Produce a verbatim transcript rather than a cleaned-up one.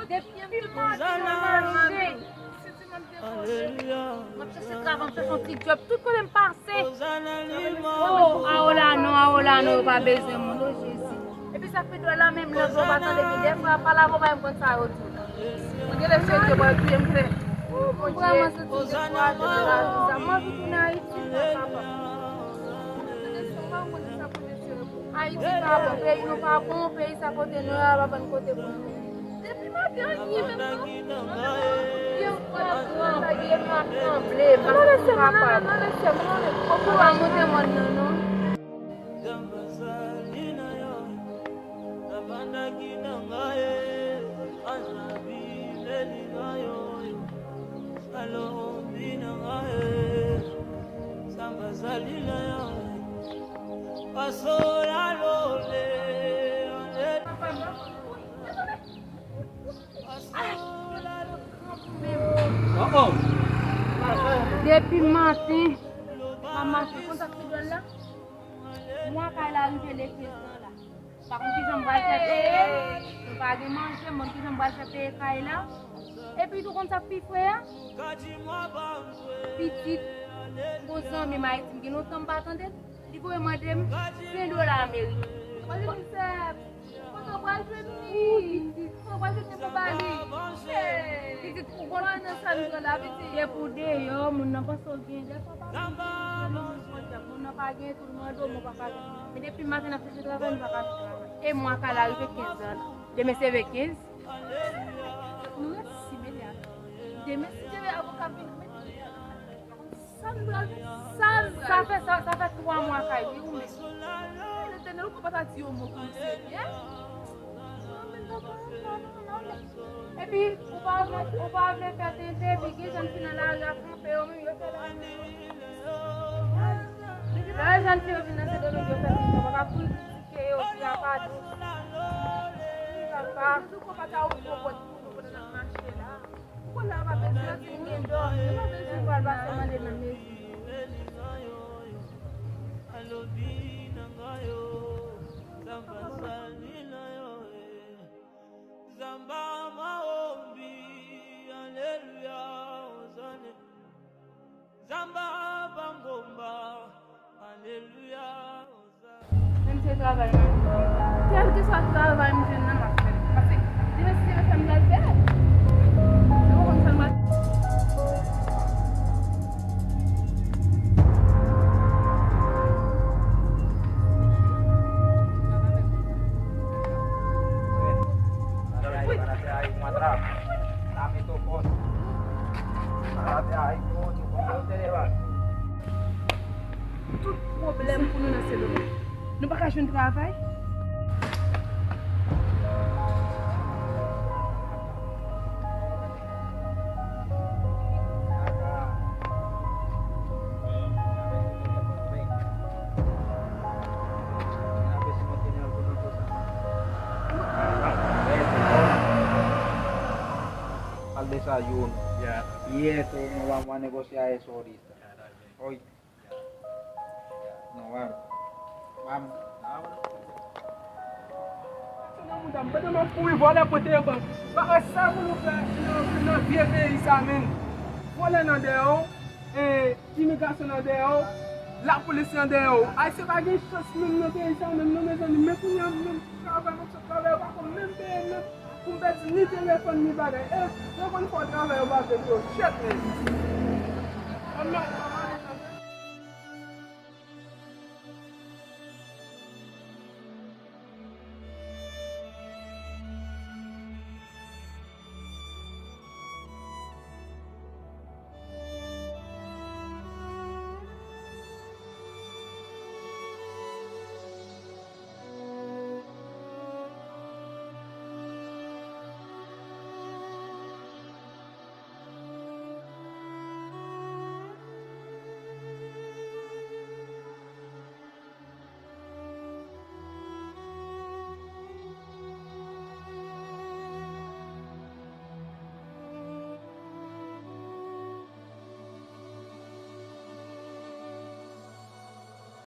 Depi maten m ap mache. M ap chèche travay, m ap chèche yon ti djòb. Tout kote m pase. Oh, awo la non, awo la non, yo pa bezwen moun, oh Jezi. Epi sa fè dwòl la, menm lè yo pa tande, gen de fwa, pa la konpayi m konn sa yo di w la. Mwen gen lè se yo pral touye m fè. Mwen vrèman santi m dekouraje de lavi sa. Mwen anvi tounen Ayiti, non, papa. Ayiti pa bon, peyi nou pa bon, peyi sa kote nou ye a pa ban n kote pou nou ye. Depi maten an, li menm non. Pye m pran, pran, pye m ap tranble, m pa santi m kapab. Papa monte mòn nan non. Depi maten, m ap mache, konn sa k pi dwòl la? Mwa kay la rive le kenz la. Pa konn kijan m pral fè peye, nou pa gen manje, m pa konn kijan m pral fè peye kay la. Epi tou konn sa k pi fre a? Pitit, m gon zanmi m Ayiti, m gen lontan m pa tande l. Li voye mande m ven dola Amerik. Mwen di misye, kote w pral jwenn li? Kote w pral jwenn li pou ba li? Pitit, ou konn nan sa nou pran la, pitit. Depi w deyò, moun nan panse w gen, dèfwa pa moun nan pa gen, tou l mande w, mwen pa ka jwenn. Men depi maten n ap chèche travay, nou pa ka jwenn travay. E mwa kay la rive kenz la. Demen se le kenz. Nou resi mete a. Demen si Dye vle avoka vin mete. Sa n pral fè? Sa n pral fè? Sa fè, sa, sa fè twa mwa kay li, ou menm. Letènèl, ou pa ta di yon mo pou misye byen? Epi, ou pa vle, ou pa vle fè tenten, epi gen jèn fi nan lari a kanpe yo menm, yo fè lari. Lè jèn fi yo vin nan se dodo yo fè tenten, pa ka pou kritike yo, fi a pa dous. Papa. Ou pa ta ouvri yon pòt pou nou pandan n ap mache la. Ou konn la pa bezwen di m gen dòmi, ou pa bezwen pral pase mande nan mezi. Menm se travay m ap jwenn. Kèlkeswa travay m jwenn nan, m ap fè l. Paske demen si Dye vle, sa m pral fè. Ou konn sa m pral Tout pwoblèm pou nou nan Sendomeng. Nou pa ka jwenn travay. Al desayuno. Ya. Y esto no vamos a negociar eso ahorita. Hoy. No, mano. Vamos. Pandan m ap kouri vòlè pote yo ban m. Pa wè sa pou nou fè nan, nan vye peyi sa menm. Vòlè nan dèyè w, e, imigrasyon nan dèyè w, lapolis nan dèyè w. Ayisyen pa gen chans menm nan peyi sa menm non, mezanmi. Men kounye a menm travay m ap sot travay, yo pa konn menm peye m menm. Pou m pèdi ni telefòn, ni bagay. E, yo konn fè w travay, yo pa vle pou yo. Shit, man.